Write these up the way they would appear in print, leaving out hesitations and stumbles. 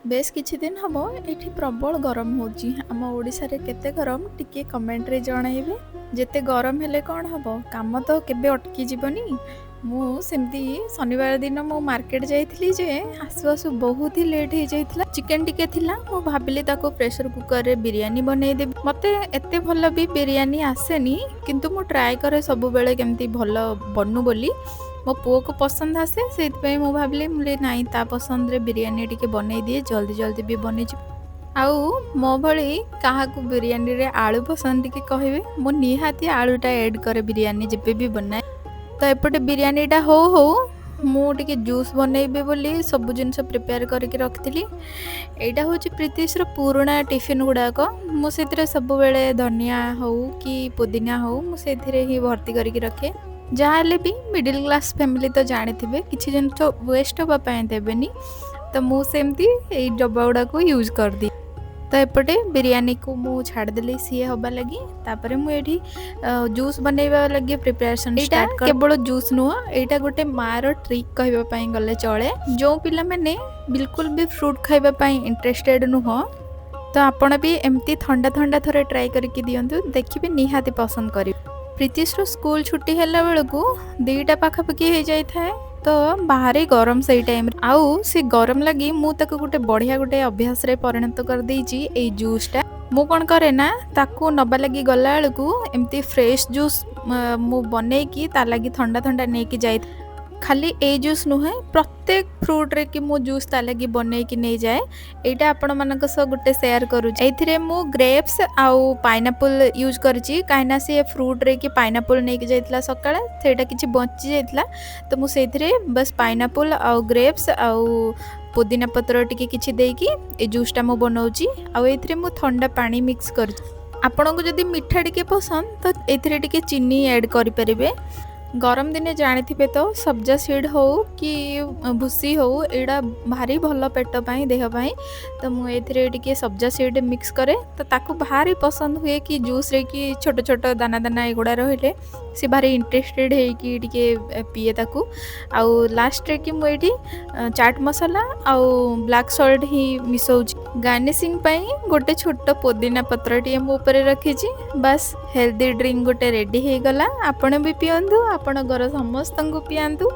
ବେଶ କିଛି ଦିନ ହେବ ଏଇଠି ପ୍ରବଳ ଗରମ ହେଉଛି। ଆମ ଓଡ଼ିଶାରେ କେତେ ଗରମ, ଟିକେ କମେଣ୍ଟରେ ଜଣାଇବେ। ଯେତେ ଗରମ ହେଲେ କ'ଣ ହେବ, କାମ ତ କେବେ ଅଟକି ଯିବନି। ମୁଁ ସେମିତି ଶନିବାର ଦିନ ମୁଁ ମାର୍କେଟ ଯାଇଥିଲି ଯେ ଆସୁ ଆସୁ ବହୁତ ହି ଲେଟ୍ ହେଇଯାଇଥିଲା। ଚିକେନ୍ ଟିକେ ଥିଲା, ମୁଁ ଭାବିଲି ତାକୁ ପ୍ରେସର କୁକରରେ ବିରିୟାନୀ ବନେଇଦେବି। ମୋତେ ଏତେ ଭଲ ବି ବିରିୟାନୀ ଆସେନି, କିନ୍ତୁ ମୁଁ ଟ୍ରାଏ କରେ ସବୁବେଳେ କେମିତି ଭଲ ବନୁ ବୋଲି। ମୋ ପୁଅକୁ ପସନ୍ଦ ଆସେ, ସେଇଥିପାଇଁ ମୁଁ ଭାବିଲି, ମୁଁ କହିଲି, ନାଇଁ, ତା ପସନ୍ଦରେ ବିରିୟାନୀ ଟିକେ ବନେଇ ଦିଏ, ଜଲ୍ଦି ଜଲ୍ଦି ବି ବନିଯିବ। ଆଉ ମୋ ଭଳି କାହାକୁ ବିରିୟାନୀରେ ଆଳୁ ପସନ୍ଦ, ଟିକେ କହିବେ। ମୁଁ ନିହାତି ଆଳୁଟା ଆଡ଼୍ କରେ ବିରିୟାନୀ ଯେବେ ବି ବନାଏ। ତ ଏପଟେ ବିରିୟାନୀଟା ହଉ ହଉ ମୁଁ ଟିକେ ଜୁସ୍ ବନେଇବି ବୋଲି ସବୁ ଜିନିଷ ପ୍ରିପେୟାର କରିକି ରଖିଥିଲି। ଏଇଟା ହେଉଛି ପ୍ରୀତିଶର ପୁରୁଣା ଟିଫିନ୍ ଗୁଡ଼ାକ। ମୁଁ ସେଥିରେ ସବୁବେଳେ ଧନିଆ ହଉ କି ପୁଦିନା ହଉ, ମୁଁ ସେଥିରେ ହିଁ ଭର୍ତ୍ତି କରିକି ରଖେ। ଯାହା ହେଲେ ବି ମିଡ଼ିଲ୍ କ୍ଲାସ୍ ଫ୍ୟାମିଲି ତ ଜାଣିଥିବେ, କିଛି ଜିନିଷ ୱେଷ୍ଟ ହେବା ପାଇଁ ଦେବେନି। ତ ମୁଁ ସେମିତି ଏଇ ଡବା ଗୁଡ଼ାକୁ ୟୁଜ୍ କରିଦିଏ। ତ ଏପଟେ ବିରିୟାନୀକୁ ମୁଁ ଛାଡ଼ିଦେଲି ସିଏ ହେବା ଲାଗି। ତାପରେ ମୁଁ ଏଇଠି ଜୁସ୍ ବନେଇବା ଲାଗି ପ୍ରିପାରେସନ୍। ଏଇଟା କେବଳ ଜୁସ୍ ନୁହଁ, ଏଇଟା ଗୋଟେ ମାଆର ଟ୍ରିକ୍ କହିବା ପାଇଁ ଗଲେ ଚଳେ। ଯେଉଁ ପିଲାମାନେ ବିଲକୁଲ ବି ଫ୍ରୁଟ୍ ଖାଇବା ପାଇଁ ଇଣ୍ଟରେଷ୍ଟେଡ଼ ନୁହଁ, ତ ଆପଣ ବି ଏମିତି ଥଣ୍ଡା ଥଣ୍ଡା ଥରେ ଟ୍ରାଏ କରିକି ଦିଅନ୍ତୁ, ଦେଖିବେ ନିହାତି ପସନ୍ଦ କରିବେ। ପ୍ରୀତିଶର ସ୍କୁଲ ଛୁଟି ହେଲା ବେଳକୁ 2ଟା ପାଖାପାଖି ହେଇଯାଇଥାଏ। ତ ବାହାରେ ଗରମ ସେଇ ଟାଇମ୍ରେ, ଆଉ ସେ ଗରମ ଲାଗି ମୁଁ ତାକୁ ଗୋଟେ ବଢ଼ିଆ ଗୋଟେ ଅଭ୍ୟାସରେ ପରିଣତ କରିଦେଇଛି ଏଇ ଜୁସ୍ଟା। ମୁଁ କ'ଣ କରେ ନା, ତାକୁ ନେବା ଲାଗି ଗଲା ବେଳକୁ ଏମିତି ଫ୍ରେଶ୍ ଜୁସ୍ ମୁଁ ବନେଇକି ତା ଲାଗି ଥଣ୍ଡା ଥଣ୍ଡା ନେଇକି ଯାଇ। ଖାଲି ଏଇ ଜୁସ୍ ନୁହେଁ, ପ୍ରତ୍ୟେକ ଫ୍ରୁଟ୍ରେ କି ମୁଁ ଜୁସ୍ ତା ଲାଗି ବନେଇକି ନେଇଯାଏ। ଏଇଟା ଆପଣମାନଙ୍କ ସହ ଗୋଟେ ସେୟାର କରୁଛି। ଏଇଥିରେ ମୁଁ ଗ୍ରେପ୍ସ ଆଉ ପାଇନାପଲ୍ ୟୁଜ୍ କରିଛି, କାହିଁକିନା ସିଏ ଫ୍ରୁଟ୍ରେ କି ପାଇନାପଲ୍ ନେଇକି ଯାଇଥିଲା ସକାଳେ, ସେଇଟା କିଛି ବଞ୍ଚି ଯାଇଥିଲା। ତ ମୁଁ ସେଇଥିରେ ବାସ୍ ପାଇନାପଲ୍ ଆଉ ଗ୍ରେପ୍ସ ଆଉ ପୁଦିନା ପତ୍ର ଟିକେ କିଛି ଦେଇକି ଏ ଜୁସ୍ଟା ମୁଁ ବନାଉଛି। ଆଉ ଏଇଥିରେ ମୁଁ ଥଣ୍ଡା ପାଣି ମିକ୍ସ କରିଛି। ଆପଣଙ୍କୁ ଯଦି ମିଠା ଟିକେ ପସନ୍ଦ, ତ ଏଇଥିରେ ଟିକେ ଚିନି ଆଡ଼୍ କରିପାରିବେ। ଗରମ ଦିନେ ଜାଣିଥିବେ ତ, ସବ୍ଜା ସିଡ଼୍ ହଉ କି ଭୁସି ହଉ, ଏଇଟା ଭାରି ଭଲ ପେଟ ପାଇଁ, ଦେହ ପାଇଁ। ତ ମୁଁ ଏଇଥିରେ ଟିକେ ସବ୍ଜା ସିଡ଼୍ ମିକ୍ସ କରେ। ତ ତାକୁ ଭାରି ପସନ୍ଦ ହୁଏ କି ଜୁସ୍ରେ କି ଛୋଟ ଛୋଟ ଦାନା ଦାନା ଏଗୁଡ଼ା ରହିଲେ ସେ ଭାରି ଇଣ୍ଟରେଷ୍ଟେଡ଼ ହେଇକି ଟିକେ ପିଏ ତାକୁ। ଆଉ ଲାଷ୍ଟରେ କି ମୁଁ ଏଇଠି ଚାଟ୍ ମସଲା ଆଉ ବ୍ଲାକ୍ ସଲ୍ଟ ହିଁ ମିଶାଉଛି। ଗାର୍ନିସିଂ ପାଇଁ ଗୋଟେ ଛୋଟ ପୋଦିନା ପତ୍ରଟିଏ ମୁଁ ଉପରେ ରଖିଛି। ବାସ୍, ହେଲ୍ଦି ଡ୍ରିଙ୍କ ଗୋଟେ ରେଡ଼ି ହେଇଗଲା। ଆପଣ ବି ପିଅନ୍ତୁ, ଆପଣ ଘର ସମସ୍ତଙ୍କୁ ପିଆନ୍ତୁ,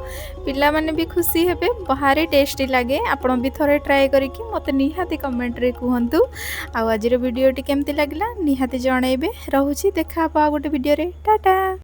ପିଲାମାନେ ବି ଖୁସି ହେବେ। ଭାରି ଟେଷ୍ଟି ଲାଗେ। ଆପଣ ବି ଥରେ ଟ୍ରାଏ କରିକି ମୋତେ ନିହାତି କମେଣ୍ଟରେ କୁହନ୍ତୁ। ଆଉ ଆଜିର ଭିଡ଼ିଓଟି କେମିତି ଲାଗିଲା, ନିହାତି ଜଣାଇବେ। ରହୁଛି, ଦେଖା ହେବ ଆଉ ଗୋଟେ ଭିଡ଼ିଓରେ। ଟାଟା।